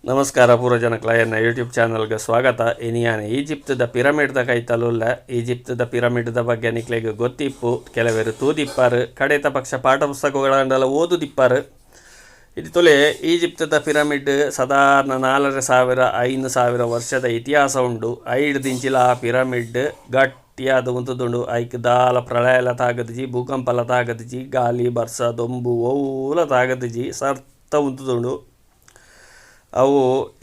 ನಮಸ್ಕಾರ ಪೂರ ಜನಕ್ಲ, ಎನ್ನ ಯೂಟ್ಯೂಬ್ ಚಾನಲ್ಗೆ ಸ್ವಾಗತ. ಇನಿಯಾನ ಈಜಿಪ್ತದ ಪಿರಮಿಡ್ದ ಕೈತಲುಲ್ಲ. ಈಜಿಪ್ತದ ಪಿರಮಿಡ್ದ ಬಗ್ಗೆ ನಿಕ್ಲೆಗ್ ಗೊತ್ತಿಪ್ಪು, ಕೆಲವರು ತೂದಿಪ್ಪಾರು, ಕಡೆತ ಪಕ್ಷ ಪಾಠ ಪುಸ್ತಕಗಳಂಡಲ ಓದುದಿಪ್ಪಾರು. ಇದು ತುಲೆ, ಈಜಿಪ್ತದ ಪಿರಮಿಡ್ ಸಾಧಾರಣ 4500, 5000 ವರ್ಷದ ಇತಿಹಾಸ ಉಂಡು. ಐಡ್ದಿಂಚಿಲ ಆ ಪಿರಮಿಡ್ ಗಟ್ಟಿಯಾದ್ ಉಂತುದುಂಡು. ಐಕ್ ದಾಲ ಪ್ರಳಯಲ ತಾಗದಿಜಿ, ಭೂಕಂಪಲ ತಾಗದಿಜಿ, ಗಾಲಿ, ಬರ್ಸ, ದೊಂಬು ಒವ್ವುಲ ತಾಗದಿಜಿ, ಸರ್ತ ಉಂತುದುಂಡು. ಅವು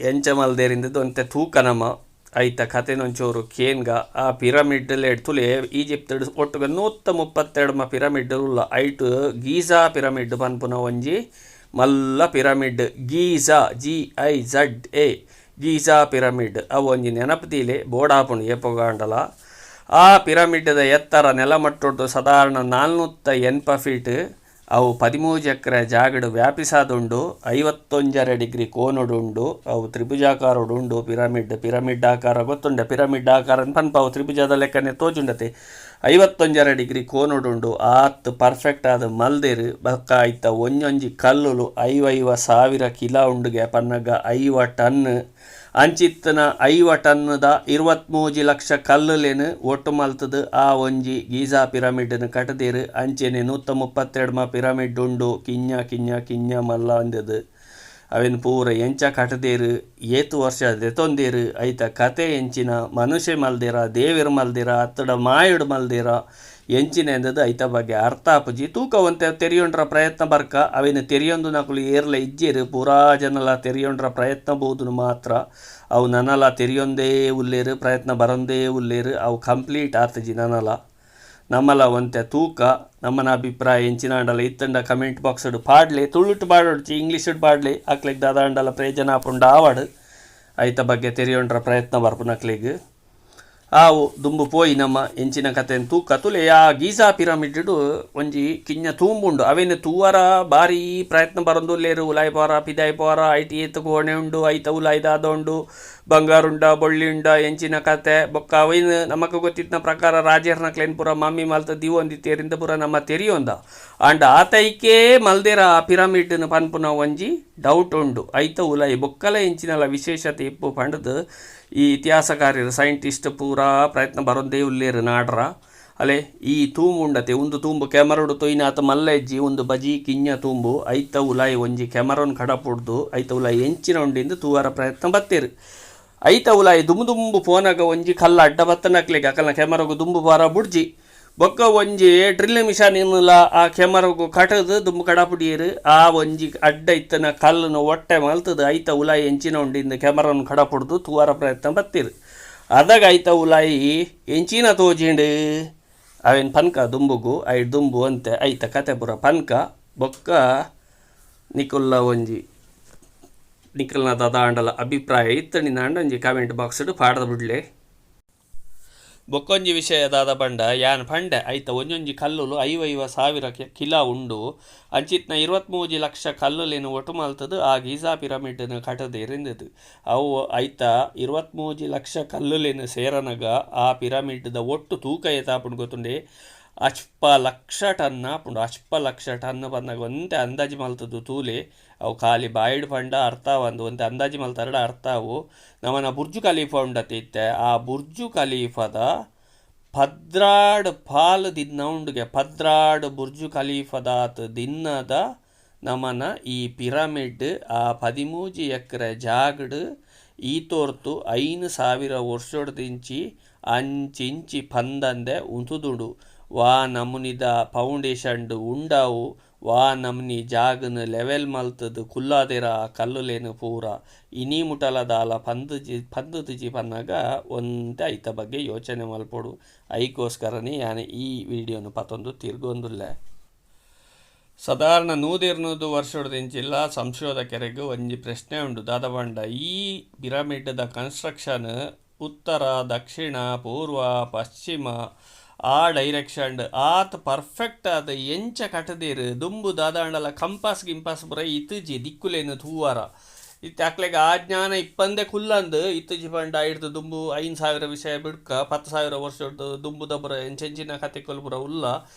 ಎಂಚ ಮಲ್ದೇರಿಂದ್ ಒಂತೆ ತೂಕ ನಮ. ಐತ ಕತೆನೊಂಚೂರು ಕೇನ್ಗ. ಆ ಪಿರಮಿಡ್ ಲೆಡ್ ತೂಲೆ, ಈಜಿಪ್ಟ್ ಒಟ್ಟುಗು 132 ಪಿರಮಿಡ್ ಉಲ್ಲ. ಐಟ್ ಗೀಜಾ ಪಿರಮಿಡ್ ಪನ್ಪುನ ಒಂಜಿ ಮಲ್ಲ pyramid. Giza, GIZA, Giza pyramid. ಅವು ಒಂಜಿ ನೆನಪು ದೀಲೆ, ಬೋಡಾಪುಂಡು ಏಪೊಗಾಂಡಲ. ಆ ಪಿರಮಿಡ್ ದ ಎತ್ತರ ನೆಲಮಟ್ಟೊಡ್ದು ಸಾಧಾರಣ 480 ಫೀಟ್. ಅವು 13 ಎಕರೆ ಜಾಗಡ್ ವ್ಯಾಪಿಸಾದುಂಡು. 51.5 ಡಿಗ್ರಿ ಕೋನೊಡುಂಡು. ಅವು ತ್ರಿಭುಜಾಕಾರೊಡುಂಡು ಪಿರಮಿಡ್. ಪಿರಮಿಡ್ ಆಕಾರ ಗೊತ್ತುಂಡೆ? ಪಿರಮಿಡ್ ಆಕಾರ ಪನ್ಪ, ಅವು ತ್ರಿಭುಜದ ಲೆಕ್ಕನೆ ತೋಜುಂಡತೆ. 51.5 ಡಿಗ್ರಿ ಕೋನೊಡುಂಡು. ಆತ್ ಪರ್ಫೆಕ್ಟ್ ಆದ್ ಮಲ್ದೆರ್. ಬೊಕ್ಕ ಐತ ಒಂಜೊಂಜಿ ಕಲ್ಲುಲು 50 50 ಸಾವಿರ ಕಿಲ ಉಂಡುಗೆ. ಪನ್ನಗ 50 ಟನ್. ಅಂಚಿತ್ತಿನ 50 ಟನ್ದ 23 ಲಕ್ಷ ಕಲ್ಲುಲೆನ್ ಒಟ್ಟು ಮಲ್ತುದು ಆ ಒಂಜಿ ಗೀಜಾ ಪಿರಮಿಡ್ ನ್ ಕಟುದೆರ್. ಅಂಚೆನೆ 132 ಪಿರಮಿಡ್ ಉಂಡು, ಕಿഞ്ഞ ಕಿഞ്ഞ ಕಿഞ്ഞ ಮಲ್ಲ ಅಂದದು. ಅವೆನ್ ಪೂರ ಎಂಚ ಕಟುದೆರ್, ಏತ್ ವರ್ಷ ದೆತೊಂದೆರ್, ಐತ ಕತೆ ಎಂಚಿನ, ಮನುಷ್ಯ ಮಲ್ದೆರ, ದೇವೆರ್ ಮಲ್ದೆರ, ಅತ್ತುಡ ಮಾಯಡ್ ಮಲ್ದೆರ, ಎಂಚಿನ ಎಂದದು ಐತ ಬಗ್ಗೆ ಅರ್ಥ ಆಪುಜಿ. ತೂಕ, ಒಂತೆ ತೆರಿಯೊಂಡ್ರ ಪ್ರಯತ್ನ ಬರ್ಕ. ಅವೆನ್ ತೆರಿಯೊಂದುನಕುಲು ಏರ್ಲ ಇಜ್ಜೆರ್. ಪೂರಾ ಜನಲ ತೆರಿಯೊಂಡ್ರ ಪ್ರಯತ್ನ ಬೋದುನು ಮಾತ್ರ. ಅವು ನನಲ ತೆರಿಯೊಂದೇ ಉಲ್ಲೆರ್, ಪ್ರಯತ್ನ ಬರೊಂದೇ ಉಲ್ಲೆರ್. ಅವು ಕಂಪ್ಲೀಟ್ ಆತುಜಿ ನನಲ. ನಮಲ ಒಂತೆ ತೂಕ. ನಮ್ಮನ ಅಭಿಪ್ರಾಯ ಎಂಚಿನಾಂಡಲ ಇತ್ತಂಡ ಕಮೆಂಟ್ ಬಾಕ್ಸ್ ಪಾಡ್ಲೆ. ತುಳುಟ್ ಪಾಡೊಡ್ಚಿ, ಇಂಗ್ಲೀಷ್ ಪಾಡ್ಲೆ. ಅಕ್ಲೆಗ್ ದಾದಾಂಡಲ ಪ್ರಯೋಜನ ಆಪುಂಡ ಆವಡ್, ಐತ ಬಗ್ಗೆ ತೆರಿಯೊಂಡ್ರ ಪ್ರಯತ್ನ ಬರ್ಪುನಕ್ಲೆಗ್. ಆವು, ದುಂಬು ಪೋಯಿ ನಮ್ಮ ಎಂಚಿನ ಕತೆನ್ ತೂಕ. ತುಲೆ, ಆ ಗೀಜಾ ಪಿರಮಿಡ್ ಒಂಜಿ ಕಿഞ്ഞ ತೂಂಬುಂಡು. ಅವೆನ್ ತೂವರ ಬಾರಿ ಪ್ರಯತ್ನ ಬರೊಂದುಲ್ಲೆರ್. ಉಲಾಯಿ ಪೋರ, ಪಿದಾಯಿ ಪೋರ, ಐಟ್ ಏತ್ ಕೋಣೆ ಉಂಡು, ಐತ ಉಲಾಯಿ ದಾದ ಉಂಡು, ಬಂಗಾರ ಉಂಡ, ಬೊಳ್ಳಿ ಉಂಡ, ಎಂಚಿನ ಕತೆ. ಬೊಕ್ಕ ಅವೆನ್ ನಮಕ್ ಗೊತ್ತಿತ್ತಿನ ಪ್ರಕಾರ ರಾಜೆರ್ನಕ್ಲೆನ್ ಪೂರ ಮಮ್ಮಿ ಮಲ್ತ್ ದೀವೊಂದಿತ್ತೆರಿಂದ ಪೂರ ನಮ್ಮ ತೆರಿಯೊಂದ. ಆಂಡ ಆತೈಕೇ ಮಲ್ದೆರ ಆ ಪಿರಮಿಡ್ ಪನ್ಪುನ ಒಂಜಿ ಡೌಟ್ ಉಂಡು. ಐತ ಉಲಾಯಿ ಬೊಕ್ಕಲ ಎಂಚಿನಲ ವಿಶೇಷತೆ ಇಪ್ಪು ಪಂಡುದು ಈ ಇತಿಹಾಸಕಾರರು, ಸೈಂಟಿಸ್ಟ್ ಪೂರಾ ಪ್ರಯತ್ನ ಬರೊಂದೇ ಉಲ್ಲೆರ್ ನಾಡ್ರ. ಅಲೆ, ಈ ತೂಂಬು ಉಂಡತೆ, ಉಂದು ತೂಂಬು ಕ್ಯಾಮರಾಡ್ ತೊಯ್ನಾತ್ ಮಲ್ಲ ಇಜ್ಜಿ. ಉಂದು ಬಜಿ ಕಿഞ്ഞ ತೂಂಬು. ಐತ ಉಲಾಯಿ ಒಂಜಿ ಕ್ಯಾಮರಾನ್ ಕಡಪುಡ್ದು ಐತ ಉಲಾಯಿ ಎಂಚಿನ ಉಂಡಿಂದು ತೂವರ ಪ್ರಯತ್ನ ಬತ್ತೆರ್. ಐತ ಉಲಾಯಿ ದುಂಬು ದುಂಬು ಪೋನಗ ಒಂಜಿ ಕಲ್ಲ ಅಡ್ಡ ಬತ್ತನಕ್ಲೆಗ್. ಅಕಲ್ನ ಕ್ಯಾಮರಾಗ್ ದುಂಬು ಪೋರ ಬುಡ್ಜಿ. ಬೊಕ್ಕ ಒಂಜಿ ಡ್ರಿಲ್ ಮಿಷನ್ ಆ ಕ್ಯಾಮರಾಗ್ ಕಟದು ದುಂಬು ಕಡಪುಡಿಯೆರ್. ಆ ಒಂಜಿ ಅಡ್ಡ ಇತ್ತನ ಕಲ್ಲುನು ಒಟ್ಟೆ ಮಲ್ತುದು ಐತ ಉಲಾಯಿ ಎಂಚಿನ ಉಂಡಿಂದು ಕ್ಯಾಮರಾನ್ ಕಡಪುಡ್ದು ತೂವರ ಪ್ರಯತ್ನ ಬತ್ತೆರ್. ಅದಗ ಐತ ಉಲಾಯಿ ಎಂಚಿನ ತೋಜಿಂಡು, ಅವೆನ್ ಪನ್ಕ ದುಂಬುಗು. ಐಟ್ ದುಂಬು ಅಂತೆ ಐತ ಕತೆ ಪೂರ ಪನ್ಕ. ಬೊಕ್ಕ ನಿಕುಲ್ಲ ಒಂಜಿ ನಿಕಲ್ನ ದಾದಾಂಡಲ ಅಭಿಪ್ರಾಯ ಇತ್ತಂಡ ಒಂಜಿ ಕಮೆಂಟ್ ಬಾಕ್ಸ್ ಪಾಡ್ದ ಬುಡ್ಲೆ. ಬೊಕ್ಕೊಂಜಿ ವಿಷಯ ದಾದ ಪಂಡ, ಯಾನ್ ಪಂಡೆ ಐತ ಒಂಜೊಂಜಿ ಕಲ್ಲುಲು 50 50 ಸಾವಿರ ಕಿಲ ಉಂಡು. ಅಂಚಿತ್ನ 23 ಲಕ್ಷ ಕಲ್ಲುಲೆನ್ ಒಟ್ಟು ಮಲ್ತುದು ಆ ಗೀಜಾ ಪಿರಮಿಡ್ ನ್ ಕಟುದೆರ್. ಅವು ಐತ 23 ಲಕ್ಷ ಕಲ್ಲುಲೆನ್ ಸೇರನಗ ಆ ಪಿರಮಿಡ್ ದ ಒಟ್ಟು ತೂಕ ಏತಾಪುಂಡು ಗೊತ್ತುಂಡೆ? 50 ಲಕ್ಷ ಟನ್ ಆಪುಂಡು. 50 ಲಕ್ಷ ಟನ್ ಪನ್ನಗ ಒಂತೆ ಅಂದಾಜಿ ಮಲ್ತುದು ತೂಲೆ. ಅವು ಖಾಲಿ ಬಾಯಿಡ್ ಪಂಡ ಅರ್ಥ ಆವಂದು, ಒಂತೆ ಅಂದಾಜಿ ಮಲ್ತರಡ ಅರ್ಥ ಆವು. ನಮನ ಬುರ್ಜ್ ಖಲೀಫಾ ಉಂಡತೆ ಇತ್ತೆ, ಆ ಬುರ್ಜ್ ಖಲೀಫದ 12 ಪಾಲ್ ದಿನ್ನ ಉಂಡುಗೆ. 12 ಬುರ್ಜ್ ಖಲೀಫದಾತ್ ದಿನ್ನದ ನಮನ ಈ ಪಿರಮಿಡ್ ಆ 13 ಎಕರೆ ಜಾಗಡ್ ಈತೊರ್ತು 5000 ವರ್ಷೊಡ್ದಿಂಚಿ ಅಂಚಿಂಚಿ ಪಂದಂದೆ ಉಂತುದುಂಡು. ವಾ ನಮುನಿದ ಫೌಂಡೇಶನ್ ಉಂಡಾವು, ವಾ ನಮುನಿ ಜಾಗನ್ ಲೆವೆಲ್ ಮಲ್ತುದು ಕುಲ್ಲಾದೆರ ಕಲ್ಲುಲೆನ್ ಪೂರ, ಇನಿ ಮುಟಲ ದಾಲ ಪಂದುಜಿ ಪಂದುಜಿ ಪನ್ನಗ ಒಂತೆ ಐತ ಬಗ್ಗೆ ಯೋಚನೆ ಮಲ್ಪೊಡು. ಐಕೋಸ್ಕರನೇ ಯಾನ್ ಈ ವಿಡಿಯೋನು ಪತೊಂದು ತಿರ್ಗೊಂದುಲ್ಲೆ. ಸಾಧಾರಣ 100 ವರ್ಷೊಡ್ದಿಂಚಿಲ ಸಂಶೋಧಕರೆಗ್ ಒಂಜಿ ಪ್ರಶ್ನೆ ಉಂಡು. ದಾದ ಪಂಡ, ಈ ಪಿರಮಿಡ್ ದ ಕನ್ಸ್ಟ್ರಕ್ಷನ್ ಉತ್ತರ, ದಕ್ಷಿಣ, ಪೂರ್ವ, ಪಶ್ಚಿಮ ಆ ಡೈರೆಕ್ಷನ್ ಆತ್ ಪರ್ಫೆಕ್ಟ್ ಆದ್ ಎಂಚ ಕಟುದೆರ್? ದುಂಬು ದಾದಾಂಡಲ ಕಂಪಾಸ್ ಗಿಂಪಾಸ್ ಪೂರ ಇತ್ತ್ಜಿ ದಿಕ್ಕುಲೆನ್ ತೂವರ. ಇತ್ತೆ ಅಕ್ಲೆಗ್ ಆ ಜ್ಞಾನ ಇಪ್ಪಂದೆ ಕುಲ್ಲಂದ್ ಇತ್ತಿಜಿ ಪಂಡ ಐಡ್ದ್ ದುಂಬು 5000 ವಿಷಯ ಬುಡ್ಕ 10,000 ವರ್ಷೊಡ್ದು ದುಂಬುದ ಪೂರ ಎಂಚೆಂಚಿನ ಕತೆಕುಲು ಪೂರ ಉಲ್ಲ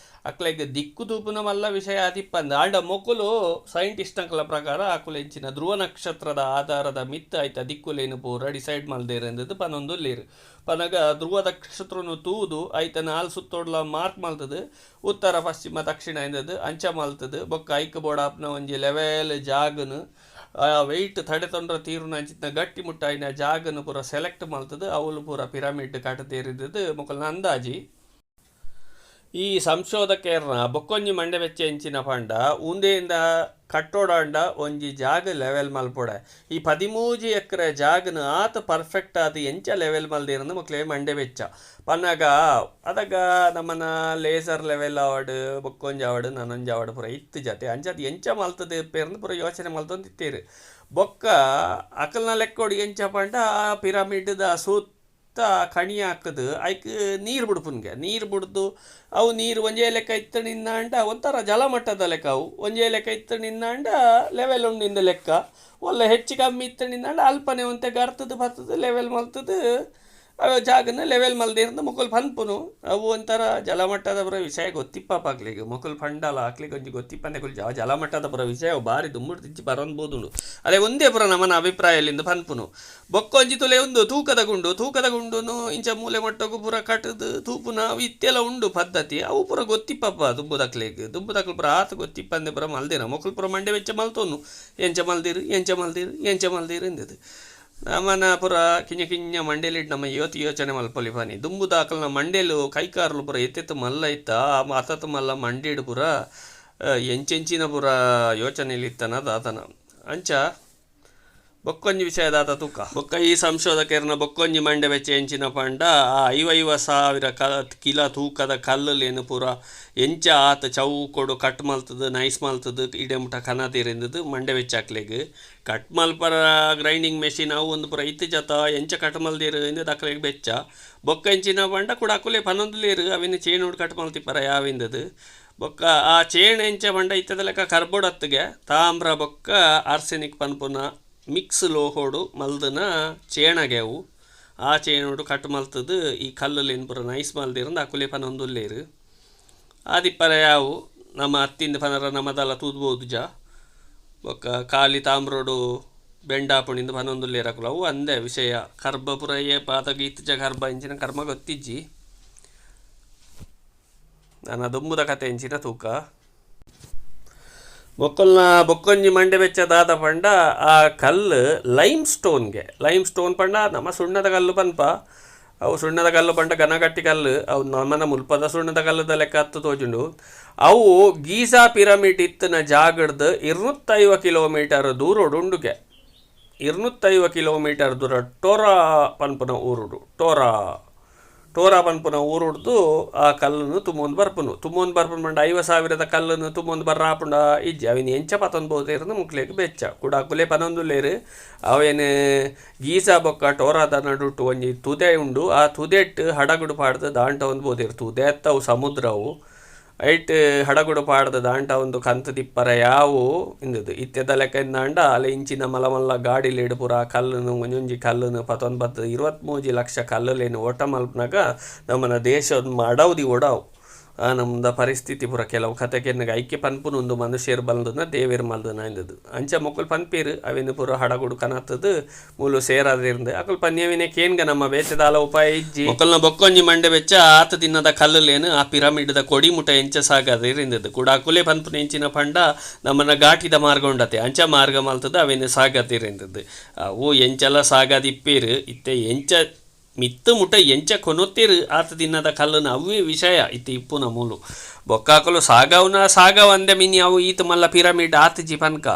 ಅಕ್ಲೆಗ್ ದಿಕ್ಕು ತೂಪುನ ಮಲ್ಲ ವಿಷಯ ಆದಿಪ್ಪಂದ್ ಆಂಡ ಮೊಕುಲು ಸೈಂಟಿಸ್ಟ್ ನಕಲ ಪ್ರಕಾರ ಅಕುಲು ಎಂಚಿನ ಧ್ರುವ ನಕ್ಷತ್ರದ ಆಧಾರದ ಮಿತ್ತ್ ಐತ ದಿಕ್ಕುಲೆನ್ ಪೂರ ಡಿಸೈಡ್ ಮಲ್ದೆರ್ ಅಂದ್ದ್ ಪನೊಂದುಲ್ಲೆರ್ ಪನಗ ಧ್ರುವ ನಕ್ಷತ್ರನು ತೂದು ಐತ ನಾಲ್ ಸುತ್ತೊಡ್ಲ ಮಾರ್ಕ್ ಮಲ್ತುದು ಉತ್ತರ ಪಶ್ಚಿಮ ದಕ್ಷಿಣ ಇಂದದ್ ಅಂಚ ಮಲ್ತುದು ಬೊಕ್ಕ ಐಕ್ ಬೋಡಾಪುನ ಒಂಜಿ ಲೆವೆಲ್ ಜಾಗನ್ ವೆಯ್ಟ್ ತಡೆತೊಂಡ್ರ ತೀರುನ ಅಂಚಿತ್ತಿನ ಗಟ್ಟಿ ಮುಟ್ಟಾಯಿನ ಜಾಗನ್ ಪೂರ ಸೆಲೆಕ್ಟ್ ಮಲ್ತುದು ಅವುಲು ಪೂರ ಪಿರಮಿಡ್ ಕಟುದೆರ್ ಮೊಕಲ್ನ ಅಂದಾಜಿ. ಈ ಸಂಶೋಧಕೆರ್ನ ಬೊಕ್ಕೊಂಜಿ ಮಂಡೆ ಬೆಚ್ಚ ಎಂಚಿನ ಪಂಡ ಉಂದೆಯಿಂದ ಕಟ್ಟೋಡಾಂಡ ಒಂಜಿ ಜಾಗ ಲೆವೆಲ್ ಮಲ್ಪೊಡೆ ಈ 13 ಎಕರೆ ಜಾಗನ್ ಆತ್ ಪರ್ಫೆಕ್ಟ್ ಆದ್ ಎಂಚ ಲೆವೆಲ್ ಮಲ್ದೆರ್ಂದ್ ಮೊಕ್ಲೆ ಮಂಡೆ ಬೆಚ್ಚ ಪನ್ನಗ ಅದಗ ನಮನ ಲೇಸರ್ ಲೆವೆಲ್ ಆವಡ್ ಬೊಕ್ಕೊಂಜಿ ಆವಡ್ ನನೊಂಜಿ ಆವಡ್ ಪೂರ ಇತ್ತಿಜತೆ ಅಂಚಾದ್ ಎಂಚ ಮಲ್ತುದು ಇಪ್ಪೆರ್ಂದ್ ಪೂರ ಯೋಚನೆ ಮಲ್ತೊಂದಿತ್ತೆರ್ ಬೊಕ್ಕ ಅಕಲ್ನ ಲೆಕ್ಕೊಡು ಎಂಚ ಪಂಡ ಆ ಪಿರಮಿಡ್ ದ ಸುತ್ತ ಕಣಿ ಹಾಕುದು ಐಕ್ ನೀರು ಬುಡ್ಪುನ್ಗೆ ನೀರು ಬುಡ್ದು ಅವು ನೀರು ಒಂಜೇ ಲೆಕ್ಕ ಇತ್ತು ನಿನ್ನಾಂಡ ಒಂಥರ ಜಲಮಟ್ಟದ ಲೆಕ್ಕ ಅವು ಒಂಜೇ ಲೆಕ್ಕ ಇತ್ತು ನಿನ್ನಾಂಡ ಲೆವೆಲ್ ಉಂಡಿಂದ ಲೆಕ್ಕ ಒಲ್ಲ ಹೆಚ್ಚು ಕಮ್ಮಿ ಇತ್ತು ನಿನ್ನಾಂಡ ಅಲ್ಪನೆ ಒಂತೆ ಗರ್ತದು ಬತ್ತದು ಲೆವೆಲ್ ಮಲ್ತದು ಅವು ಜಾಗನ ಲೆವೆಲ್ ಮಲ್ದಿರ್ದು ಮೊಕುಲು ಪನ್ಪುನು ಅವು ಒಂಥರ ಜಲಮಟ್ಟದ ಪೂರ ವಿಷಯ ಗೊತ್ತಿಪ್ಪ ಅಕ್ಲೆಗ್ ಮೊಕುಲು ಪಂಡಲ ಅಕ್ಲೆಗ್ ಒಂಜಿ ಗೊತ್ತಿಪ್ಪಂದೆ ಕುಲ್ಜ ಜಲಮಟ್ಟದ ಪೂರ ವಿಷಯ ಅವು ಬಾರಿ ದುಂಬುಡು ದಿಂಚಿ ಬರೊಂದು ಅದೇ ಒಂದೇ ಪೂರ ನಮನ ಅಭಿಪ್ರಾಯಲಿಂದ ಪನ್ಪುನು ಬೊಕ್ಕೊಂಜಿ ತುಲೆ ಉಂದು ತೂಕದ ಗುಂಡು ತೂಕದ ಗುಂಡುನು ಇಂಚ ಮೂಲೆ ಮಟ್ಟೊಗು ಪೂರ ಕಟ್ಟುದು ತೂಪುನ ಅವು ಇತ್ತೆಲ್ಲ ಉಂಡು ಪದ್ಧತಿ ಅವು ಪೂರ ಗೊತ್ತಿಪ್ಪಪ್ಪ ದುಂಬುದಕ್ಲೆಗ್ ದುಂಬುದಕ್ಲು ಪೂರ ಆತ್ ಗೊತ್ತಿಪ್ಪಂದೆ ಪೂರ ಮಲ್ದಿರ ಮೊಕುಲು ಪೂರ ಮಂಡೆ ಬೆಚ್ಚ ಮಲ್ತೊನು ಎಂಚ ಮಲ್ದಿರು ಎಂಚ ಮಲ್ದಿರು ಎಂಚ ಮಲ್ದಿರು ಇಂದದು ನಮನ ಪೂರ ಕಿಂಜ ಕಿಂಜ ಮಂಡೇಲಿಡ್ ನಮ್ಮ ಯೋತಿ ಯೋಚನೆ ಮಲ್ಪೊಲಿ ಪನಿ ದುಂಬುದಾಕಲ್ನ ಮಂಡೇಲು ಕೈಕಾರ್ಲು ಪೂರ ಎತ್ತೆತ್ತು ಮಲ್ಲ ಇತ್ತ ಅತತ್ ಮಲ್ಲ ಮಂಡೇಡು ಪೂರ ಎಂಚೆಂಚಿನ ಪೂರ ಯೋಚನೆಲಿ ಇತ್ತನ ದಾತನ ಅಂಚ ಬೊಕ್ಕೊಂಜಿ ವಿಷಯ ದಾತ ತೂಕ ಬೊಕ್ಕ ಈ ಸಂಶೋಧಕರ್ನ ಬೊಕ್ಕೊಂಜಿ ಮಂಡೆ ಬೆಚ್ಚ ಎಂಚಿನ ಪಂಡ ಆ 55,000 ಕಿಲ ತೂಕದ ಕಲ್ಲುಲೇನು ಪೂರ ಎಂಚ ಆತ ಚೌಕೊಡು ಕಟ್ ಮಲ್ತದು ನೈಸ್ ಮಲ್ತದು ಇಡೆ ಮುಟ ಕನದಿರಿಂದದು ಮಂಡೆ ಬೆಚ್ಚಾಕ್ಲೆಗ್ ಕಟ್ ಮಲ್ಪರ ಗ್ರೈಂಡಿಂಗ್ ಮೆಷಿನ್ ಅವು ಒಂದು ಪೂರ ಇತ್ತು ಜತ ಎಂಚ ಕಟ್ ಮಲ್ದಿರು ಇಂದದು ಅಕ್ಲೆಗ್ ಬೆಚ್ಚ ಬೊಕ್ಕ ಎಂಚಿನ ಪಂಡ ಕೂಡ ಅಕುಲೆ ಪನೊಂದುಲೇರು ಅವಿನ ಚೇಣೋಡು ಕಟ್ ಮಲ್ತಿಪ್ಪರ ಯಾವಿಂದದು ಬೊಕ್ಕ ಆ ಚೇಣ ಎಂಚ ಪಂಡ ಇತ್ತದ ಲೆಕ್ಕ ಕರ್ಬೋಡತ್ತಿಗೆ ತಾಮ್ರ ಬೊಕ್ಕ ಆರ್ಸೆನಿಕ್ ಪನ್ಪುನ ಮಿಕ್ಸ್ ಲೋಹೋಡು ಮಲ್ದನ ಚೇಣಗೆವು ಆ ಚೇಣೋಡು ಕಟ್ ಮಲ್ತದು ಈ ಕಲ್ಲುಲೇನು ಪೂರ ನೈಸ್ ಮಲ್ದಿರಂದು ಅಕುಲೆ ಪನೊಂದುಲ್ಲೇರು ಆದಿಪ್ಪರ ಯಾವು ನಮ್ಮ ಅತ್ತಿಂದ ಪನರ ನಮ್ಮದಲ್ಲ ತೂದ್ಬೋದು ಜ ಬೊಕ್ಕ ಖಾಲಿ ತಾಮ್ರೋಡು ಬೆಂಡಾಪುಣಿಂದ ಪನೊಂದುಲ್ಲೇರು ಅಕುಲು ಅವು ಅಂದೆ ವಿಷಯ ಕರ್ಬ ಪೂರ ಏಪ ಆತಗ ಇತ್ತಜ ಕರ್ಬ ಇಂಚಿನ ಕರ್ಮ ಗೊತ್ತಿಜ್ಜಿ ನನ್ನ ದುಂಬುದ ಕತೆ ಎಂಚಿನ ತೂಕ ಮೊಕ್ಕಲ್ನ ಬೊಕ್ಕೊಂಜಿ ಮಂಡೆ ಬೆಚ್ಚ ದಾದ ಪಂಡ ಆ ಕಲ್ಲು ಲೈಮ್ ಸ್ಟೋನ್ಗೆ ಲೈಮ್ ಸ್ಟೋನ್ ಪಂಡ ನಮ್ಮ ಸುಣ್ಣದ ಕಲ್ಲು ಪನ್ಪ ಅವು ಸುಣ್ಣದ ಕಲ್ಲು ಪಂಡ ಘನಗಟ್ಟಿ ಕಲ್ಲು ಅವು ನಮ್ಮನ ಮುಲ್ಪದ ಸುಣ್ಣದ ಕಲ್ಲುದ ಲೆಕ್ಕ ಹತ್ತು ತೋಜುಂಡು ಅವು ಗೀಸಾ ಪಿರಮಿಡ್ ಇತ್ತಿನ ಜಾಗಡ್ದು 250 ಕಿಲೋಮೀಟರ್ ದೂರೋಡು ಉಂಡುಗೆ 250 ಕಿಲೋಮೀಟರ್ ದೂರ ಟೋರಾ ಪನ್ಪುನ ಊರುಡು ಟೋರಾ ಟೋರಾ ಪನ್ಪುನ ಊರುಡ್ದು ಆ ಕಲ್ಲನ್ನು ತುಂಬೊಂದು ಬರ್ಪುನು ತುಂಬೊಂದು ಬರ್ಪುನು ಪಂಡ 50,000 ಕಲ್ಲನ್ನು ತುಂಬೊಂದು ಬರ್ರಾಪುಂಡ ಇಜ್ಜಿ ಅವಿನ ಎಂಚ ಪತೊಂದು ಬೋತೇರ್ದು ಮುಕ್ಲೆಗ್ ಬೆಚ್ಚ ಕೂಡ ಅಕುಲೆ ಪನೊಂದುಲ್ಲೇರು ಅವೇನು ಗೀಸಾ ಬೊಕ್ಕ ಟೋರಾದ ನಡುಟು ಒಂಜಿ ತುದೆ ಉಂಡು ಆ ತುದೆಟ್ ಹಡಗುಡು ಪಾಡ್ದು ದಾಂಟ ಒಂದು ಬೋತೇರು ತುದೆ ಅತ್ತವು ಸಮುದ್ರವು ಐಟ್ ಹಡಗುಡು ಪಾಡ್ದು ದಾಂಟ ಒಂದು ಕಂತು ದಿಪ್ಪರ ಯಾವು ಇಂದದು ಇತ್ತೆದ ಲೆಕ್ಕ ಇಂದಾಂಡ ಅಲೆ ಇಂಚಿನ ಮಲ್ಲ ಮಲ್ಲ ಗಾಡಿಲೇಡು ಪೂರ ಕಲ್ಲುನು ಒಂಜೊಂಜಿ ಕಲ್ಲುನು ಪತ್ತೊಂಬತ್ತು 23 ಲಕ್ಷ ಕಲ್ಲುಲೇನು ಓಟ ಮಲ್ಪನಾಗ ನಮ್ಮನ ದೇಶದ ಮಾಡವ್ದಿ ಓಡಾವು ಆ ನಮ್ದ ಪರಿಸ್ಥಿತಿ ಪೂರ ಕೆಲವು ಕತೆಕೆನ್ನಗ ಐಕ್ಯ ಪನ್ಪುನು ಒಂದು ಮನುಷ್ಯರು ಬಲ್ದನ ದೇವೇರು ಮಲ್ದನ ಇಂದದು ಅಂಚ ಮೊಕ್ಕಲು ಪನ್ಪೀರು ಅವಿನ ಪೂರ ಹಡಗುಡು ಕನತ್ತದು ಮೂಲು ಸೇರಾದ್ರಿಂದ ಅಕುಲು ಪನ್ಯವಿನ ಕೇನ್ಗ ನಮ್ಮ ಬೇತೆದಾಲ ಉಪಾಯ ಇಜ್ಜಿ ಮೊಕ್ಕಲ್ನ ಬೊಕ್ಕೊಂಜಿ ಮಂಡೆ ಬೆಚ್ಚ ಆತ ದಿನದ ಕಲ್ಲುಲೇನು ಆ ಪಿರಮಿಡ್ದ ಕೊಡಿ ಮುಟ ಎಂಚ ಸಾಗದಿರಿಂದದು ಕೂಡ ಅಕುಲೆ ಪನ್ಪುನ ಎಂಚಿನ ಪಂಡ ನಮ್ಮನ್ನ ಘಾಟಿದ ಮಾರ್ಗ ಉಂಡತೆ ಅಂಚ ಮಾರ್ಗ ಮಲ್ತದ ಅವಿನ ಸಾಗದಿರಿಂದದು ಅವು ಎಂಚಲ ಸಾಗದಿಪ್ಪೀರು ಇತ್ತೆ ಎಂಚ ಮಿತ್ತು ಮುಟ ಎಂಚ ಕೊನೊತ್ತಿರು ಆತ ದಿನದ ಕಲ್ಲುನ ಅವೇ ವಿಷಯ ಇತ್ತೆ ಇಪ್ಪುನ ಮೂಲು ಬೊಕ್ಕಾಕಲು ಸಾಗವನ ಸಾಗವಂದೆ ಮಿನಿ ಅವು ಈತ ಮಲ್ಲ ಪಿರಮಿಡ್ ಆತಜಿ ಪನ್ಕ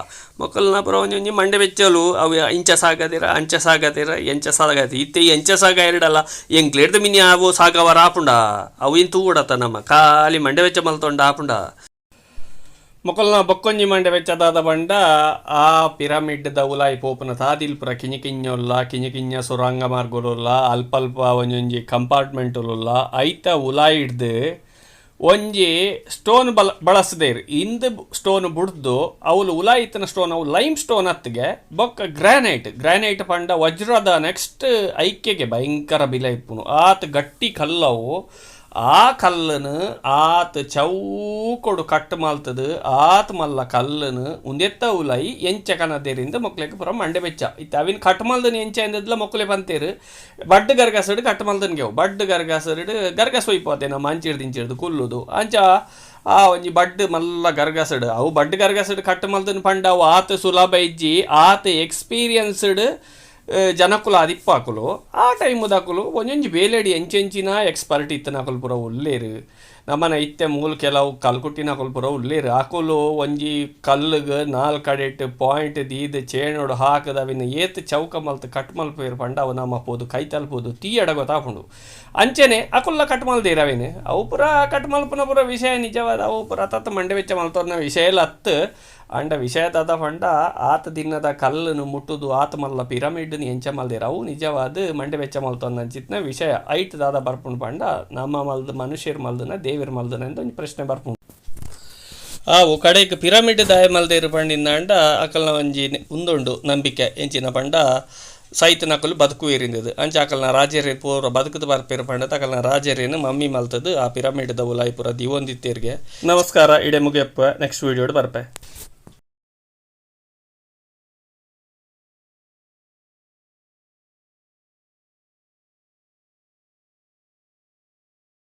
ಮೊಕ್ಕಲ್ನ ಪುರ ಒಂಜಿ ಮಂಡೆ ಬೆಚ್ಚಲು ಅವು ಇಂಚ ಸಾಗದಿರ ಅಂಚ ಸಾಗದಿರ ಎಂಚ ಸಾಗತಿ ಇತ್ತೆ ಎಂಚ ಸಾಗ ಎರಡಲ್ಲ ಎಂಕ್ಲೇಡ್ದ ಮಿನಿ ಅವು ಸಾಗವರ ಆಪುಂಡ ಅವು ಇನ್ ತೂಡತ್ತ ನಮ್ಮ ಖಾಲಿ ಮಂಡೆ ಬೆಚ್ಚ ಮಲ್ತೊಂಡ ಆಪುಂಡ ಮೊಕಲ್ನ ಬೊಕ್ಕೊಂಜಿ ಮಂಡೆ ಬೆಚ್ಚದಾದ ಪಂಡ ಆ ಪಿರಮಿಡ್ದ ಉಲಾಯಿ ಪೋಪುನ ತಾದಿಲ್ ಪುರ ಕಿಂಜ ಕಿಂಜೊಲ್ಲ ಕಿಂಜ ಕಿಂಜ ಸುರಂಗ ಮಾರ್ಗೊಲುಲ್ಲ ಅಲ್ಪ ಅಲ್ಪ ಒಂಜೊಂಜಿ ಕಂಪಾರ್ಟ್ಮೆಂಟುಲುಲ್ಲ ಐತ ಉಲಾಯಿಡ್ದು ಒಂಜಿ ಸ್ಟೋನ್ ಬಲ ಬಳಸ್ದೇರ್. ಇಂದ್ ಸ್ಟೋನ್ ಬುಡ್ದು ಅವ್ಲು ಉಲಾಯಿ ಇತ್ತಿನ ಸ್ಟೋನ್ ಅವು ಲೈಮ್ ಸ್ಟೋನ್ ಅತ್ತಿಗೆ ಬೊಕ್ಕ ಗ್ರಾನೈಟ್. ಗ್ರಾನೈಟ್ ಪಂಡ ವಜ್ರದ ನೆಕ್ಸ್ಟ್ ಐಕ್ಯಗೆ ಭಯಂಕರ ಬಿಲೆ ಇಪ್ಪುನು. ಆತ್ ಗಟ್ಟಿ ಕಲ್ಲವು. ಆ ಕಲ್ಲುನು ಆತ್ ಚೌಕೊಡು ಕಟ್ ಮಲ್ತುದು ಆತ್ ಮಲ್ಲ ಕಲ್ಲುನು ಉಂದೆತ್ತ ಉಲಾಯಿ ಎಂಚ ಕನದೆರಿಂದ್ ಮೊಕ್ಲೆಗ್ ಪೂರ ಮಂಡೆ ಬೆಚ್ಚ. ಇತ್ತೆ ಅವಿನ್ ಕಟ್ ಮಲ್ದನ್ ಎಂಚ ಇಂದ್ಲ ಮೊಕ್ಲೆ ಪಂತೆರ್. ಬಡ್ಡ್ ಗರ್ಗಸಡ್ ಕಟ್ ಮಲ್ದನ್ ಗೆವು. ಬಡ್ಡ್ ಗರ್ಗಸಡ್ ಗರ್ಗಸ್ ಒಯ್ಪುವತೆ ನಮ್ಮ ಅಂಚಿರ್ದ್ ಇಂಚಿರ್ದ್ ಕುಲ್ಲುದು. ಅಂಚ ಆ ಒಂಜಿ ಬಡ್ಡ್ ಮಲ್ಲ ಗರ್ಗಸಡ್ ಅವು ಬಡ್ಡ್ ಗರ್ಗಸಡ್ ಕಟ್ ಮಲ್ದನ್ ಪಂಡ ಅವು ಆತ್ ಸುಲಭ ಇಜ್ಜಿ. ಆತ್ ಎಕ್ಸ್ಪೀರಿಯನ್ಸ್ಡ್ ಜನಕುಲು ಆದಿಪ್ಪಾಕುಲು. ಆ ಟೈಮುದಕುಲು ಒಂಜೊಂಜಿ ಬೇಲೆಡ್ ಎಂಚೆಂಚಿನ ಎಕ್ಸ್ಪರ್ಟ್ ಇತ್ತಿನಕುಲು ಪೂರ ಉಲ್ಲೆರ್. ನಮನ ಇತ್ತೆ ಮೂಲು ಕೆಲವು ಕಲ್ಕುಟ್ಟಿನಕುಲು ಪೂರ ಉಲ್ಲೆರ್. ಅಕುಲು ಒಂಜಿ ಕಲ್ಲುಗ್ ನಾಲ್ ಕಡೆಟ್ ಪಾಯಿಂಟ್ ದೀದ್ ಚೇಣೊಡು ಹಾಕುದು ಅವಿನ ಏತ್ ಚೌಕ ಮಲ್ತ್ ಕಟ್ ಮಲ್ಪುವೆರ್ ಪಂಡ ಅವು ನಮ ಪೋದು ಕೈತಲ್ ಪೋದು ತೂಯಡ ಗೊತ್ತಾಪುಂಡು. ಅಂಚನೆ ಅಕುಲ್ಲ ಕಟ್ ಮಲ್ದೆರ್ ಅವೆನ್. ಅವು ಪೂರ ಕಟ್ ಮಲ್ಪುನ ಪೂರ ವಿಷಯ ನಿಜವಾದ ಅವು ಪೂರ ತತ್ ಮಂಡೆ ಬೆಚ್ಚ ಮಲ್ತೊನ್ನ ವಿಷಯ ಅತ್ತ್. ಆಂಡ ವಿಷಯ ದಾದ ಪಂಡ ಆತ್ ದಿನದ ಕಲ್ಲುನು ಮುಟ್ಟುದು ಆತ್ ಮಲ್ಲ ಪಿರಮಿಡ್ ನ್ ಎಂಚ ಮಲ್ದೆರ್ ಅವು ನಿಜವಾದ್ ಮಂಡೆ ಬೆಚ್ಚ ಮಲ್ತೊನ್ನಂಚಿತ್ತಿನ ವಿಷಯ. ಐಟ್ ದಾದ ಬರ್ಪುಂಡು ಪಂಡ ನಮ ಮಲ್ದ್ ಮನುಷ್ಯೆರ್ ಮಲ್ದನ ದೇವೆರ್ ಮಲ್ದನ ಇಂದ್ ಒಂಜಿ ಪ್ರಶ್ನೆ ಬರ್ಪುಂಡು. ಆವು ಕಡೆಕ್ ಪಿರಮಿಡ್ ದಾಯೆ ಮಲ್ದೆರ್ ಪಂಡಿಂದಾಂಡ ಅಕಲ್ನ ಒಂಜಿ ಉಂದುಂಡು ನಂಬಿಕೆ ಎಂಚಿನ ಪಂಡ ಸೈತಿನಕುಲು ಬದುಕುವೆರ್ ಇಂದುದು. ಅಂಚ ಅಕಲ್ನ ರಾಜೆರ್ ಪೂರ ಬದುಕುದು ಬರ್ಪೆರ್ ಪಂಡುದು ಅಕಲ್ನ ರಾಜೆರೆನ್ ಮಮ್ಮಿ ಮಲ್ತುದು ಆ ಪಿರಮಿಡ್ ದ ಉಲಾಯಿ ಪೂರ ದೀವೊಂದಿತ್ತೆರ್ಗೆ. ನಮಸ್ಕಾರ ಇಡೆ ಮುಗಿಯಪ್ಪ ನೆಕ್ಸ್ಟ್ ವಿಡಿಯೋಡ್ ಬರ್ಪೆ.